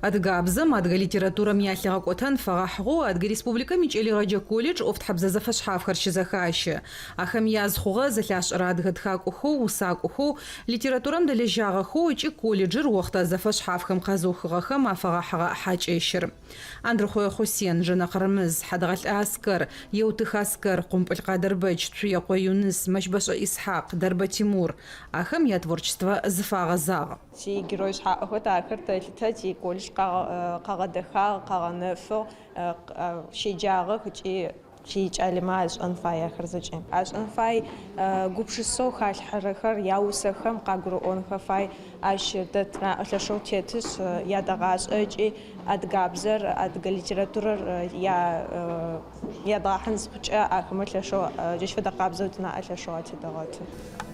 Адыгабзэм, адыгэ литературэм ялъыгъэкӏотэн фэгъэхьыгъэу Адыгэ Республикэм икӏэлэегъэджэ колледж ӏофтхьэбзэ зэфэшъхьафхэр щызэхащэ. Ахэм яз хъугъэ зэлъашӏэрэ адыгэ тхакӏохэу, усакӏохэу, литературэм дэлэжьагъэхэу ыкӏи колледжыр охътэ зэфэшъхьафхэм къэзыухыгъэхэм афэгъэхьыгъэ хьакӏэщыр. Андырхъое Хъусен, Жэнэ Къырымыз, Хьадэгъэлӏэ Аскэр, Еутых Аскэр, Къумпӏыл Къадырбэч, Цуекъо Юныс, Мэщбэшӏэ Исхьакъ, Дэрбэ Тимур. Ахэм ятворчествэ зыфагъэзагъ. Тигерой шъхьаӏэхэу тэ ахэр тэлъытэ, тиколледж къагъэдэхагъ, къагъэнэфыгъ, щеджагъэх ыкӏи тикӏалэмэ ашӏэн фай ахэр зэкӏэ. Ашӏэн фай гупшысэу халъхьэрэхэр яусэхэм къагурыӏонхэ фай, ащ тэ тынаӏэ лъэшэу тетышъ, ядэгъашӏэ ыкӏи адыгабзэр, адыгэ литературэр ядгъахьын зыхъукӏэ ахэмэ лъэшэу джащ фэдэ къабзэу тынаӏэ лъэшэу атедэгъэты.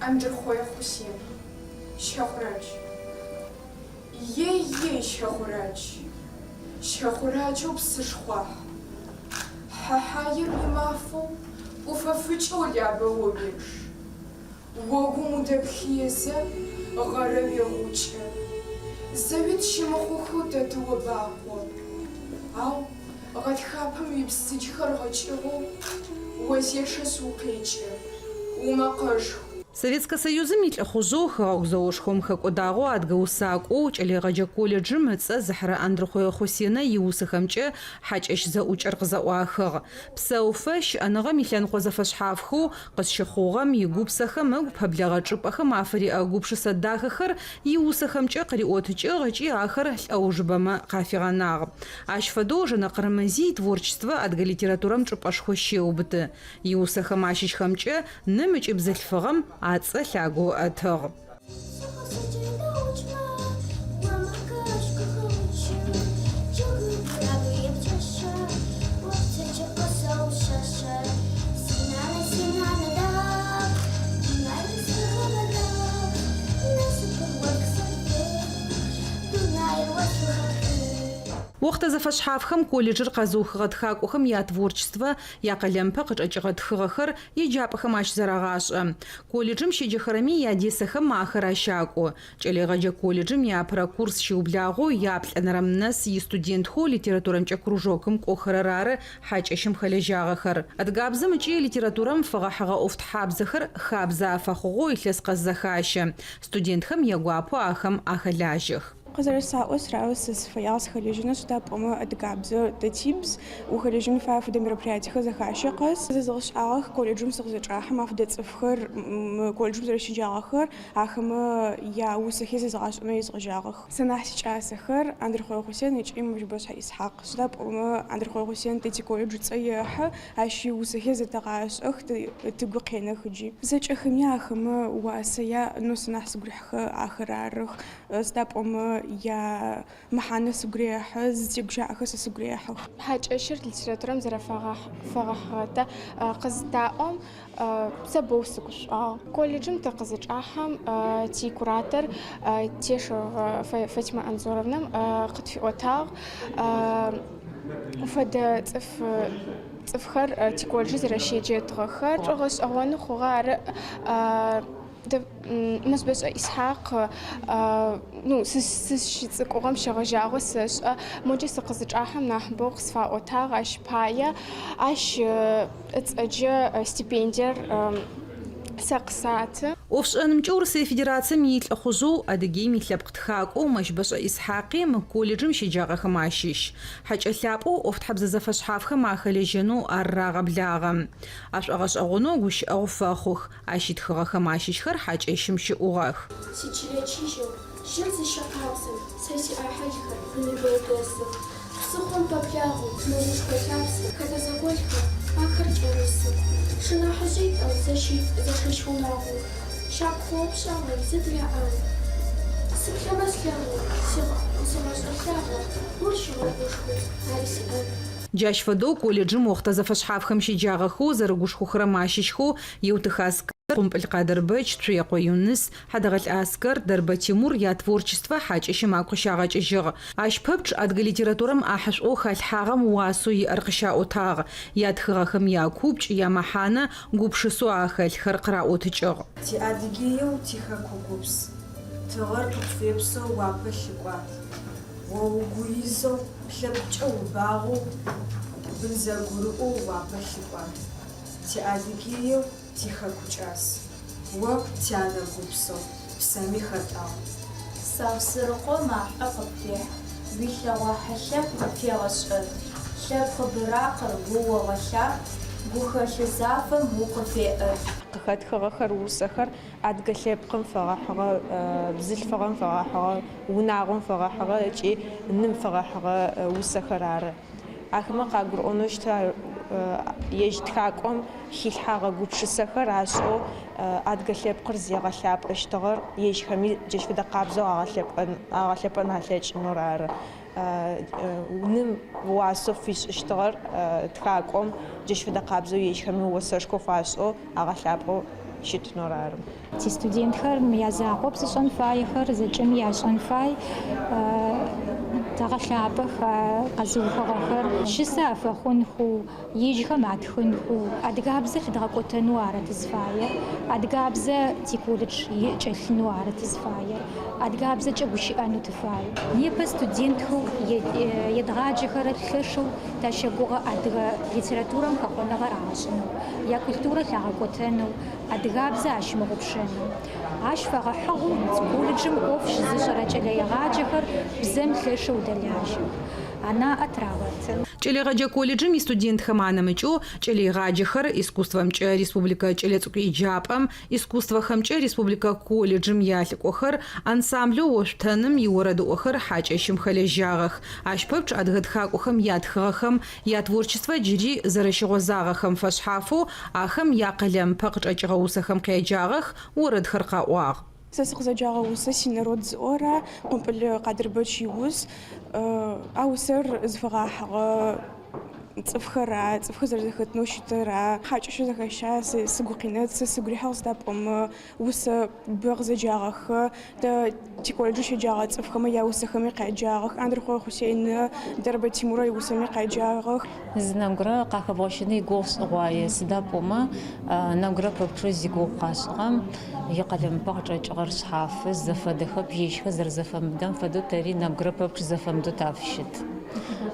Андырхъое Хъусен. Щэхъурадж. Ей-ей, Щэхъурадж, Щэхъураджэу псышхъуахь. Хьэхьаер уимафэу, ӏуфэфыкӏэу Лабэ уоуеж. Огум удэплъыезэ, гъэрэ уегъукӏэ. Зэуи тщымыхъухэу тэ тыобакъо. Ау гъэтхапэм уипсыджхэр гъэкӏыгъэу, озешэшъ укъекӏы, умэкъэшху. Советскэ Союзым и Лӏыхъужъэу, Хэгъэгу зэошхом хэкӏодагъэу адыгэ усакӏоу, кӏэлэегъэджэ колледжым ыцӏэ зыхьырэ Андрыхъое Хъусенэ иусэхэмкӏэ хьакӏэщ зэӏукӏэр къызэӏуахыгъ. Псэуфэ, щыӏэныгъэм илъэныкъо зэфэшъхьафхэу къызщыхъугъэм, игупсэхэм, ыгу пэблэгъэ чӏыпӏэхэм афыриӏэ гупшысэ дахэхэр иусэхэмкӏэ къыриӏотыкӏыгъ ыкӏи ахэр лӏэужыбэмэ къафигъэнагъ. Ащ фэдэу Жэнэ Къырымызи итворчествэ адыгэ литературэм чӏыпӏэшхо щеубыты. Иусэхэм ащыщхэмкӏэ Ным ыкӏи бзылъфыгъэм ацӏэ лъагэу ыӏэтыгъ. Охътэ зэфэшъхьафхэм колледжыр къэзыухыгъэ тхакӏохэм ятворчествэ, якъэлэмыпэ къычӏэкӏыгъэ тхыгъэхэр Еджапӏэхэм ащызэрагъашӏэ. Колледжым щеджэхэрэми ядесэхэм ахэр ащакӏу. Кӏэлэегъэджэ колледжым иапэрэ курс щыублагъэу яплӏэнэрэм нэс истудентхэу литературэмкӏэ кружокым кӏохэрэр ары хьакӏэщым хэлэжьагъэхэр. Адыгабзэм ыкӏи литературэм фэгъэхьыгъэ ӏофтхьабзэхэр хабзэ афэхъугъэу илъэс къэс зэхащэ. Студентхэм ягуапэу ахэм ахэлажьэх. Къызэрэсаӏо сразу сэ сыфэягъ сыхэлэжьэнэу, сыда пӏомэ адыгабзэр тэ тибз, ухэлэжьэн фае афэдэ мероприятиехэр зэхащэ къэс. Зэзгъэшӏагъэх колледжым сыкъызычӏахьэм афэдэ цӏыфхэр мы колледжым зэрэщеджагъэхэр, ахэмэ яусэхи зэзгъашӏэнэу езгъэжьагъэх. Сэ нахь сикӏасэхэр Андырхъое Хъусен ыкӏи Мэщбэшӏэ Исхьакъ. Сыда пӏомэ Андырхъое Хъусен тэ тиколледж ыцӏэ ехьы, ащ иусэхи зэтэгъашӏэх, тыгу къенэх ыджи. Зэкӏэхэми ахэмэ уасэ яӏ, но сэ нахь сыгу рихьыхэр ахэр арых. Сыда пӏомэ я мэхьанэ сыгу рехьы, зытегущыӏэхэр сэ сыгу рехьых. Хьакӏэщыр литературэм зэрэфэгъэхьыгъэр тэ къызытаӏом, сэ боу сыгушӏуагъ. Колледжым тыкъызычӏахьэм тикуратор Тешова Фатима Анзоровнам къытфиӏотагъ фэдэ цӏыф цӏыфхэр тиколледжы зэрэщеджэтыгъэхэр. Шӏогъэшӏэгъоны хъугъэ ары. Мэщбэшӏэ Исхьакъ, ну, сызщыцӏыкӏугъэм щегъэжьагъэу сэшӏэ, моджэ сыкъызычӏахьэм нахьыбэу къысфаӏотагъ, ащ пае ащ ыцӏэджэ стипендиер сэ къысаты. ӏофшӏэнымкӏэ Урысые Федерацием и Лӏыхъужъэу, Адыгеим илъэпкъ тхакӏоу Мэщбэшӏэ Исхьакъи мы колледжым щеджагъэхэм ащыщ. Хьэкӏэ лъапӏэу ӏофтхьэбзэ зэфэшъхьафхэм ахэлэжьэнэу ар рагъэблагъэ. Ашӏогъэшӏэгъонэу гущыӏэгъу фэхъух. Ащ итхыгъэхэм ащыщхэр хьакӏэщым щыӏугъэх. Сичылэ чыжьэу, жьыр зыщыкъабзэм, сэ сиӏахьылхэр уныбэу дэсых. Псыхъом пэблагъэу, мэзышхо лъапсэм, хэтэ зэголъхэр, ахэр кӏэрысых. Шынахьыжъитӏоу зэшищ унагъоу, щагу хъоо-пщауи зэдыряӏагъ. Сыплъэмэ слъэгъоу, сигъэшӏэ лъагъо, гур щигъэгушхоу, ари сиӏэн. Джащ фэдэу колледжым охътэ зэфэшъхьафхэм щеджагъэхэу зэрыгушхохэрэм ащыщхэу Еутых Аскэр, Къумпӏыл Къадырбэч, Цуекъо Юныс, Хьадэгъэлӏэ Аскэр, Дэрбэ Тимур ятворчествэ хьакӏэщым агу къыщагъэкӏыжьыгъ. Ащ пэпчъ адыгэ литературэм ӏахьышӏоу халъхьагъэм уасэу иӏэр къыщаӏотагъ, ятхыгъэхэм якупкӏ, ямэхьанэ, гупшысэу ахэлъхэр къыраӏотыкӏыгъ. Ти Адыгееу тихэку гупс, Тыгъэр къыпфепсэу уапэ лъыкӏуат. О угу изэу, плъэпкъкӏэ убагъоу, Бын зэгурыӏоу уапэ лъыкӏуат. Ти Адыгееу тихэку кӏас, О тянэ гупсэу псэми хэтӏагъ. Саусырыкъо машӏо къыпфехь, Уилъэгъо хьылъэ пфегъэшӏэт. Лъэпкъ быракъыр о огъэлъапӏ, Гухэлъы зафэм укъыфеӏэт. Къыхэтхыгъэхэр усэхэр адыгэ лъэпкъым фэгъэхьыгъэ, бзылъфыгъэм фэгъэхьыгъэ, унагъом фэгъэхьыгъэ ыкӏи ным фэгъэхьыгъэ усэхэр ары. Ахэмэ къагурыӏонэу щыт ежь тхакӏом хилъхьэгъэ гупшысэхэр ашӏэу адыгэ лъэпкъыр зегъэлъапӏэщтыгъэр ежьхэми джащ фэдэ къабзэу агъэлъэпӏэн алъэкӏынур ары. Ным уасэу фишӏыщтыгъэр тхакӏом джащ фэдэ къабзэу ежьхэми осэшхо фашӏэу агъэлъапӏэу щытынур ары. Тистудентхэр язакъоп зышӏэн фаехэр, зэкӏэми яшӏэн фай. Тэгъэлъапӏэх къэзыухыгъэхэр. Щысэ афэхъунхэу, ежьхэм атхынхэу, адыгабзэ лъыдгъэкӏотэнэу ары тызфаер, адыгабзэ тиколледж кӏэлъынэу ары тызфаер, адыгабзэкӏэ гущыӏэнэу тыфай. Непэ студентхэу едгъаджэхэрэр лъэшэу тащэгугъы адыгэ литературэм хэхъоныгъэ рагъэшӏынэу, якультурэ лъагъэкӏотэнэу, адыгабзэ ащымыгъупшэнэу. Ащ фэгъэхьыгъэу колледжым ӏоф щызышӏэрэ кӏэлэегъаджэхэр бзэм лъэшэу дэлажьэх, анаӏэ тырагъэты. Кӏэлэегъэджэ колледжым истудентхэм анэмыкӏэу кӏэлэегъаджэхэр искусствэмкӏэ республикэ кӏэлэцӏыкӏу еджапӏэм, искусствэхэмкӏэ республикэ колледжым ялӏыкӏохэр, ансамблэу Ошъутэным иорэдыӏохэр хьакӏэщым хэлэжьагъэх. Ащ пэпчъ адыгэ тхакӏохэм ятхыгъэхэм ятворчествэ джыри зэрэщыгъозагъэхэм фэшъхьафэу, ахэм якъэлэмыпэ къычӏэкӏыгъэ усэхэм къяджагъэх, орэдхэр къаӏуагъ. Сэ сыкъызэджагъэ усэ Синарод зыӏорэ Къумпӏыл Къадырбэч иус. А усэр зыфэгъэхьыгъэ цӏыфхэра, цӏыфхэр зэрэзэхэтынэу щытыра, хьакӏэщэу зэхэща, сэ сыгу къинэт, сэ сыгу рихьыгъ сыда пӏомэ усэ бэ къызэджагъэхэ, тэ тиколледжы щеджагъэ цӏыфхэмэ яусэхэми къяджагъэх, Андрыхъое Хъусенэ, Дэрбэ Тимурэ иусэми къяджагъэх. Зы нэбгырэ къахэбгъэщыныр игугъу шӏыгъуае, сыда пӏомэ нэбгырэ пэпчъэу зигугъу къашӏыгъэм икъэлэмыпэ къычӏэкӏыгъэр шъхьафы, зэфэдэхэп, ежьхэр зэрэзэфэмыдэм фэдэу тэри нэбгырэ пэпчъ зэфэмыдэу тафыщыт.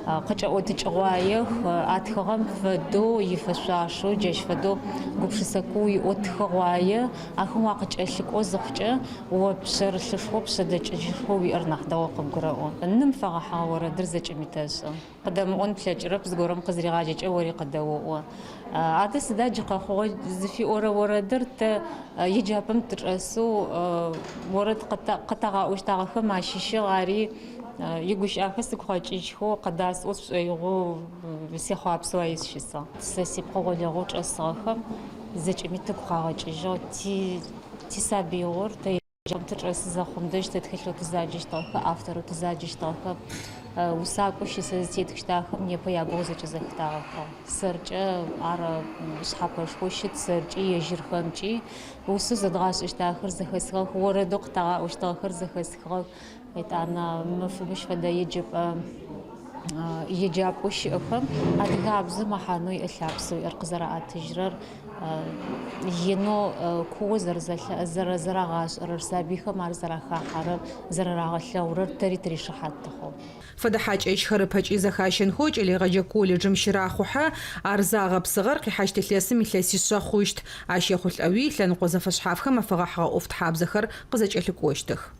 Къыкӏэӏотыкӏыгъуаех, атхыгъэм фэдэу ифэшъуашэу, джащ фэдэу гупшысэ куу иӏэу тхыгъуае, ахэм уакъыкӏэлъыкӏо зыхъукӏэ, о пшъэрылъышхоу, пшъэдэкӏыжьышхоу уиӏэр нахь дэгъоу къыбгурэӏо. Ным фэгъэхьыгъэ орэдыр зэкӏэми тэшӏэ. Къыдэмыӏон плъэкӏырэп, зыгорэм къызригъаджэкӏэ ори къыдэоӏо. Адэ сыда джы къэхъугъэр зыфиӏорэ орэдыр тэ еджапӏэм тычӏэсэу орэд къытагъаӏощтагъэхэм ащыщыгъ, ари игущыӏэхэр сыгу къэкӏыжьхэу, къыдасӏо сшӏоигъоу сехъуапсэу ари сыщысыгъ. Сэ сипкъыгъолэгъоу чӏэсыгъэхэм зэкӏэми тыгу къагъэкӏыжьыгъ тисабыигъор, тэ еджапӏэм тычӏэсы зэхъум дэжь тэ тхылъэу тызаджэщтыгъэхэр, авторэу тызаджэщтыгъэхэр, усакӏоу щысэ зытетхыщтыгъэхэм непэ ягугъу зэкӏэ зэхытагъэхыгъ. Сэркӏэ ар шъхьапэшхоу щыт, сэркӏи, ежьырхэмкӏи. Усэу зэдгъашӏэщтыгъэхэр зэхэсхыгъэх, орэдэу къытагъаӏощтыгъэхэр зэхэсхыгъэх. Етӏанэ мыщ фэдэ еджэпӏэ еджапӏэу щыӏэхэм адыгабзэм мэхьанэу иӏэ лъапсэу иӏэр къызэраӏэтыжьырэр, инэу куоу зэрэзэрагъашӏэрэр, сабыйхэм ар зэрахахьэрэр, зэрэрагъэлъэгъурэр тэри тыришыхьат тыхъугъ. Фэдэ хьакӏэщхэр ыпэкӏи зэхащэнхэу кӏэлэегъэджэ колледжым щырахъухьэ, ар загъэпсыгъэр къихьащт илъэсым илъэсишъэ хъущт. Ащ ехъулӏэуи лъэныкъо зэфэшъхьафхэм афэгъэхьыгъэ ӏофтхьабзэхэр къызэкӏэлъыкӏощтых.